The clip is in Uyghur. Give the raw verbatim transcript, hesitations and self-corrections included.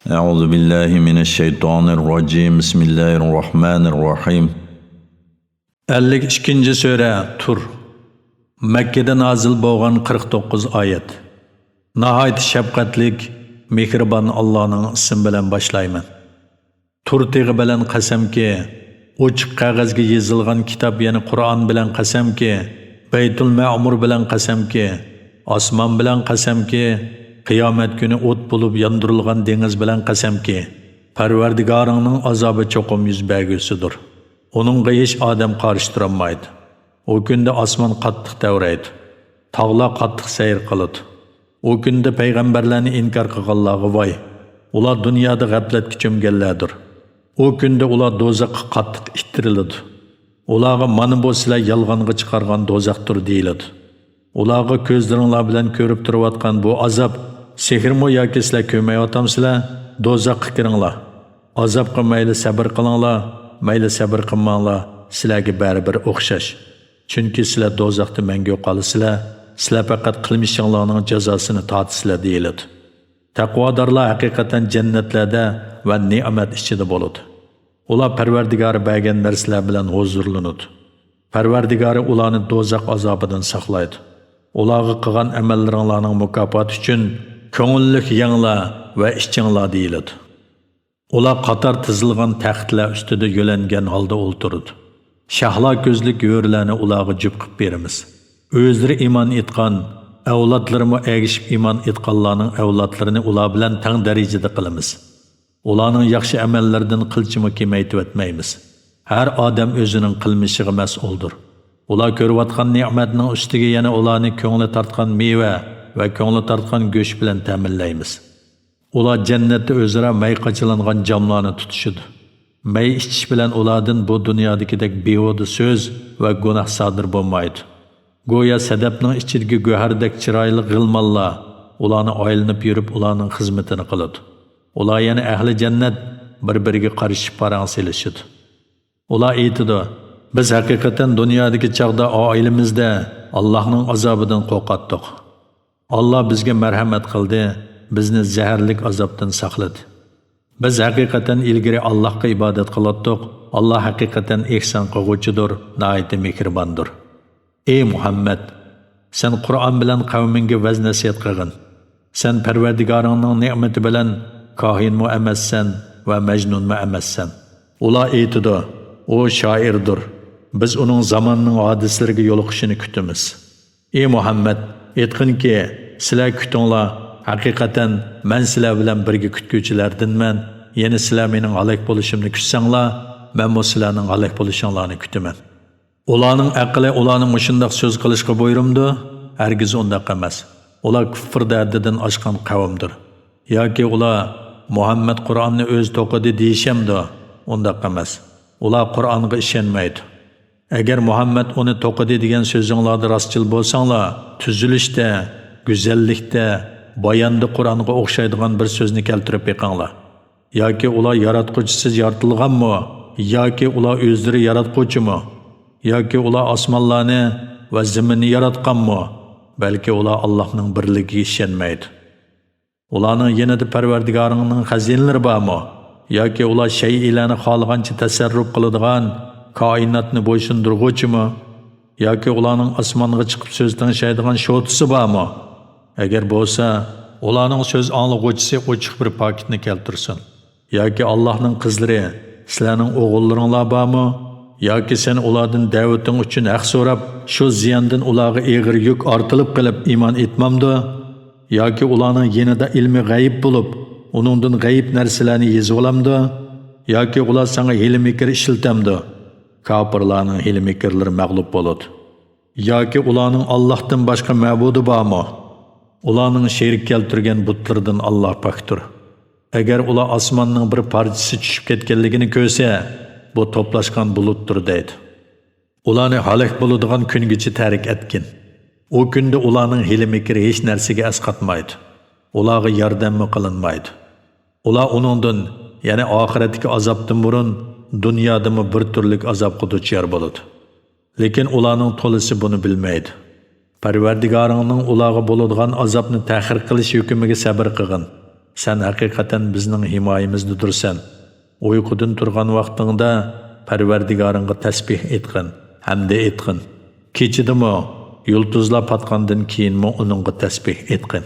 أعوذ بالله من الشيطان الرجيم. بسم الله الرحمن الرحيم. ئەللىك ئىككىنچى سۈرە، تۇر. مەككىدە نازىل بولغان قىرىق توققۇز ئايەت. ناھايىتى شەپقەتلىك، مېھرىبان ئاللانىڭ ئىسمى بىلەن باشلايمەن. تۇر تېغى بىلەن قەسەمكى، ئوچۇق قەغەزگە يېزىلغان كىتاب، يەنى قۇرئان بىلەن قەسەمكى، بەيتۇل مەئمۇر بىلەن قەسەمكى، ئاسمان بىلەن قەسەمكى، قىيامەت كۈنى ئوت بولۇپ ياندۇرۇلغان دېڭىز بىلەن قەسەمكى، پەرۋەردىگارىڭنىڭ ئازابى چوقۇم يۈز بەرگۈسىدۇر. ئۇنىڭغا ھېچ ئادەم قارشى تۇرالمايدۇ. ئۇ كۈندە ئاسمان قاتتىق تەۋرەيدۇ. تاغلار قاتتىق سەير قىلىدۇ. ئۇ كۈندە پەيغەمبەرلەرنى ئىنكار قىلغانلارغا ۋاي! ئۇلار دۇنيادا غەپلەتكە چۆمگەنلەردۇر. ئۇ كۈندە ئۇلار دوزاخقا قاتتىق ئىتتىرىلىدۇ. ئۇلارغا، مانا بۇ سىلەر يالغانغا چىقارغان دوزاختۇر، دېيىلىدۇ. ئۇلارغا، كۆزلىرىڭلار بىلەن كۆرۈپ تۇرۇۋاتقان بۇ ئازاب سېھىرمۇ ياكى سىلەر كۆرمەيۋاتامسىلەر؟ دوزاخقا كىرىڭلار. ئازابقا مەيلى سەبرى قىلىڭلار، مەيلى سەبرى قىلماڭلار، سىلەرگە بەرىبىر ئوخشاش. چۈنكى سىلەر دوزاختا مەڭگۈ قالىسىلەر، سىلەر پەقەت قىلمىشىڭلارنىڭ جازاسىنى تارتىسىلەر، دېيىلىدۇ. تەقۋادارلار ھەقىقەتەن جەننەتلەردە ۋە نېمەت ئىچىدە بولىدۇ. ئۇلار پەرۋەردىگارى بەرگەن نەرسىلەر بىلەن ھۇزۇرلىنىدۇ. پەرۋەردىگارى ئۇلارنى دوزاخ ئازابىدىن ساقلايدۇ. ئۇلارغا قىلغان ئەمەللىرىڭلارنىڭ مۇكاپاتى ئۈچۈن كۆڭۈللۈك يەڭلار ۋە ئىچىڭلار، دېيىلىدۇ. ئۇلار قاتار تىزىلغان تەختلەر ئۈستىدە يۆلەنگەن ھالدا ئولتۇرىدۇ. شەھلا كۆزلۈك ھۆرلەرنى ئۇلارغا جۈپ قىلىپ بېرىمىز. ئۆزلىرى ئىمان ئېيتقان، ئەۋلادلىرىمۇ ئەگىشىپ ئىمان ئېيتقانلارنىڭ ئەۋلادلىرىنى ئۇلار بىلەن تەڭ دەرىجىدە قىلىمىز. ئۇلارنىڭ ياخشى ئەمەللىرىدىن قىلچىمۇ كېمەيتىۋەتمەيمىز. ھەر ئادەم ئۆزىنىڭ قىلمىشىغا مەسئۇلدۇر. ئۇلار كۆرۈۋاتقان نېمەتنىڭ ئۈستىگە يەنە ئۇلارنى كۆڭلى تارتقان مېۋە ۋە كۆڭلى تارتقان گۆش بىلەن تەمىنلەيمىز. ئۇلار جەننەتتە ئۆزئارا مەي قاچىلانغان جاملارنى تۇتۇشىدۇ. مەي ئىچىش بىلەن ئۇلاردىن بۇ دۇنيادىكىدەك بىھۇدە سۆز ۋە گۇناھ سادىر بولمايدۇ. گويا سەدەپنىڭ ئىچىدىكى گۆھەردەك چىرايلىق غىلمانلار ئۇلارنى ئايلىنىپ يۈرۈپ، ئۇلارنىڭ خىزمىتىنى قىلىدۇ. ئۇلار يەنە ئەھلى جەننەت بىر-بىرىگە قارىشىپ پاراڭ سېلىشىدۇ. ئۇلار ئېيتىدۇ، بىز ھەقىقەتەن دۇنيادىكى چاغدا ئائىلىمىزدە ئاللاھنىڭ ئازابىدىن قورقاتتۇق. ئاللا بىزگە مەرھەمەت قىلدى، بىزنى زەھەرلىك ئازابتىن ساقلىدى. بىز ھەقىقەتەن ئىلگىرى ئاللاھقا ئىبادەت قىلاتتۇق، ئاللا ھەقىقەتەن ئېھسان قىلغۇچىدۇر، ناھايىتى مېھرىباندۇر. ئى مۇھەممەد! سەن قۇرئان بىلەن قەۋمىڭگە ۋەز-نەسىھەت قىلغىن. سەن پەرۋەردىگارىڭنىڭ نېمىتى بىلەن كاھىنمۇ ئەمەسسەن ۋە مەجنۇنمۇ ئەمەسسەن. ئۇلار ئېيتىدۇ، ئۇ شائىردۇر. بىز ئۇنىڭ زاماننىڭ ھادىسىلىرىگە يولۇقۇشىنى كۈتىمىز. ئى مۇھەممەد! ئېيتقىنكى، سىلەر كۈتۈڭلار، ھەقىقەتەن مەن سىلەر بىلەن بىرگە كۈتكۈچىلەردىنمەن، يەنى سىلەر مېنىڭ ھالاك بولۇشۇمنى كۈتسەڭلار، مەنمۇ سىلەرنىڭ ھالاك بولۇشۇڭلارنى كۈتىمەن. ئۇلارنىڭ ئەقلى ئۇلارنى مۇشۇنداق سۆز قىلىشقا بۇيرۇمدۇ؟ ھەرگىز ئۇنداق ئەمەس. ئۇلار كۇفردا ھەددىدىن ئاشقان قەۋمدۇر. ياكى ئۇلار، مۇھەممەد قۇرئاننى ئۆزى توقۇدى دېيىشەمدۇ؟ ئۇنداق ئەمەس. ئۇلار قۇرئانغا ئىشەنمەيدۇ. ئەگەر مۇھەممەد ئۇنى توقۇدى دېگەن سۆزۈڭلاردا راستچىل بولساڭلار، تۈزۈلۈشتە، گۈزەللىكتە، باياندا قۇرئانغا ئوخشايدىغان بىر سۆزنى كەلتۈرۈپ بېقىڭلار. ياكى ئۇلار ياراتقۇچىسىز يارىتىلغانمۇ؟ ياكى ئۇلار ئۆزلىرى ياراتقۇچىمۇ؟ ياكى ئۇلار ئاسمانلارنى ۋە زېمىننى ياراتقانمۇ؟ بەلكى ئۇلار ئاللاھنىڭ بىرلىكىگە ئىشەنمەيدۇ. ئۇلارنىڭ يېنىدا پەرۋەردىگارىڭنىڭ خەزىنىلىرى بارمۇ؟ ياكى ئۇلار شەيئىلەرنى خالىغانچە تەسەررۇپ قىلىدىغان، كائىناتنى بويسۇندۇرغۇچىمۇ؟ ياكى ئۇلارنىڭ ئاسمانغا چىقىپ سۆز تىڭشايدىغان شوتىسى بارمۇ؟ ئەگەر بولسا، ئۇلارنىڭ سۆز ئاڭلىغۇچىسى ئوچۇق بىر پاكىتنى كەلتۈرسۇن. ياكى ئاللاھنىڭ قىزلىرى، سىلەرنىڭ ئوغۇللىرىڭلار بارمۇ؟ ياكى سەن ئۇلاردىن دەۋىتىڭ ئۈچۈن ھەق سوراپ، شۇ زىياندىن ئۇلارغا ئېغىر يۈك ئارتىلىپ قېلىپ ئىمان ئېيتمامدۇ؟ ياكى ئۇلارنىڭ يېنىدا ئىلمى غەيىب بولۇپ، ئۇنىڭدىن غەيىب نەرسىلەرنى يېزىۋالامدۇ؟ ياكى ئۇلار ساڭا ھىيلە-مىكىر ئىشلىتەمدۇ؟ كاپىرلارنىڭ ھىيلە-مىكىرلىرى مەغلۇپ بولىدۇ. ياكى ئۇلارنىڭ ئاللاھتىن باشقا مەبۇدى بارمۇ؟ ئۇلارنىڭ شېرىك كەلتۈرگەن بۇتلىرىدىن ئاللاھ پاكتۇر. ئەگەر ئۇلار ئاسماننىڭ بىر پارچىسى چۈشۈپ كەتكەنلىكىنى كۆرسە، بۇ توپلاشقان بۇلۇتتۇر دەيدۇ. ئۇلارنى ھالاك بولىدىغان كۈنگىچە تەرك ئەتكىن. ئۇ كۈندە ئۇلارنىڭ ھىيلە-مىكرى ھېچ نەرسىگە ئەسقاتمايدۇ. ئۇلارغا ياردەممۇ قىلىنمايدۇ. ئۇلار ئۇنىڭدىن، يەنى ئاخىرەتتىكى ئازابتىن بۇرۇن دۇنيادىمۇ بىر تۈرلۈك ئازابقا دۇچار بولىدۇ. لېكىن ئۇلارنىڭ تولىسى بۇنى بىلمەيدۇ. پەرۋەردىگارىڭنىڭ ئۇلارغا بولىدىغان ئازابنى تەخىر قىلىش ھۆكمىگە سەبر قىلغىن. سەن ھەقىقەتەن بىزنىڭ ھىمايىمىزدىدۇرسەن. ئۇيقۇدىن تۇرغان ۋاقتىڭدا پەرۋەردىگارىڭغا تەسبىھ ئېيتقىن ھەمدە ئېيتقىن. كېچىدىمۇ، يۇلتۇزلار پاتقاندىن كېيىنمۇ ئۇنىڭغا تەسبىھ ئېيتقىن.